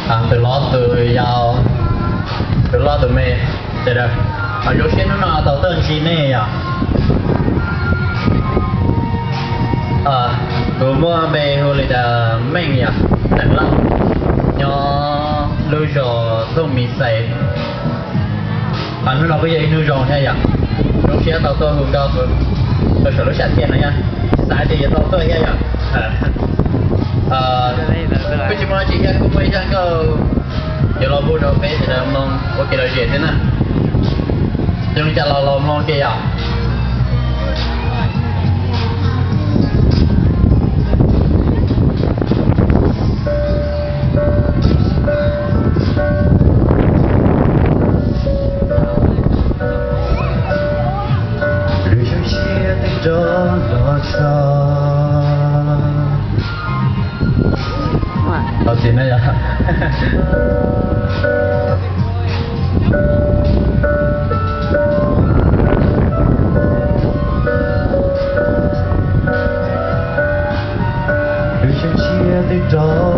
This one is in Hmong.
Tus hlob tus yau, tus hlob tus me, sawv daws, zoo siab hnub no tau tuaj ntsib nej yom. Kuv muaj npe hu li tias Meej yom, Xeem Lauj, nyob lub zos Thooj Mis Xais. Hnub no kuj yog ib hnub zoo thiab yom, zoo siab tau tuaj hu nkauj rau saum lub sam thiaj no yom, xav tias yuav tau tuaj thiab yom. Kuj tsis muaj dab tsi thiab, kuj muaj ib zaj nkauj yuav los hu rau peb sawv daws mloog ua kev lom zem xwb na. Zoo li cas los los mloog ke yom. Lub siab teeb nrog los txog. Tau txiv na yog. Lub siab teeb nrog